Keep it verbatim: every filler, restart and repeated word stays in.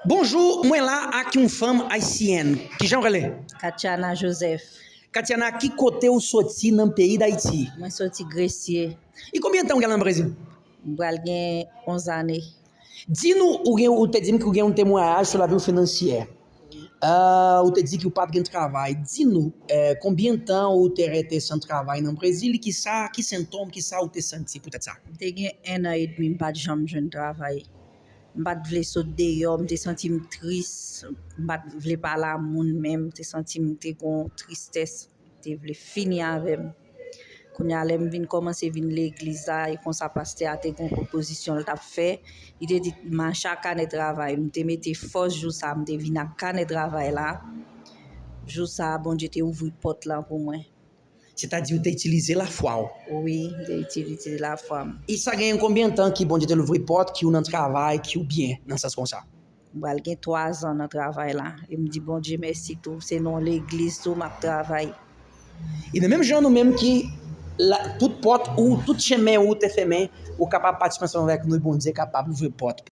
Bonjou, mwen la ak yon fanm ayisyèn. Kijan w rele? Katiana Joseph. Katiana, ki kote w soti nan peyi Dayiti? Mwen soti Gresye. E konbyen tan w gen nan Brezil? M pral gen onz ane. Di nou, ou gen, ou te di m ke w gen yon temwayaj sou lavi w finansyè. Ah, ou te di ke w pa t gen travay. Di nou, eh, konbyen tan ou te rete san travay nan Brezil? Kisa, ki sentòm, kisa ou te santi poutèt sa? M te gen en an edmi, m pa t janm jwenn travay. M pa t vle sot deyò, m te santi m tris, m pa t vle pale a moun menm, m te santi m te gon tristès, m te vle fini avè m. Kounye a, lè m vin kòmanse vin legliz la, e konsa pastè a te gon pwopozisyon l t ap fè, li te di m a chak kanè travay, m te mete fòs jou sa, m te vin ak kanè travay la. Jou sa, Bondye te ouvri pòt lan pou mwen. Sètadi ou te itilize lafwa w. Wi, m te itilize lafwa m. E sa genyen konbyen tan ke Bondye te louvri pòt, ke w nan travay, ke w byen nan sans konsa? M pral gen twa zan nan travay la. E m di Bondye mèsi tou. Se nan legliz tou m ap travay. E nan menm jan nou menm ki la, tout pòt ou, tout chemen ou te fèmen, ou kapab patisipe ansanm avèk nou, Bondye kapab louvri pòt.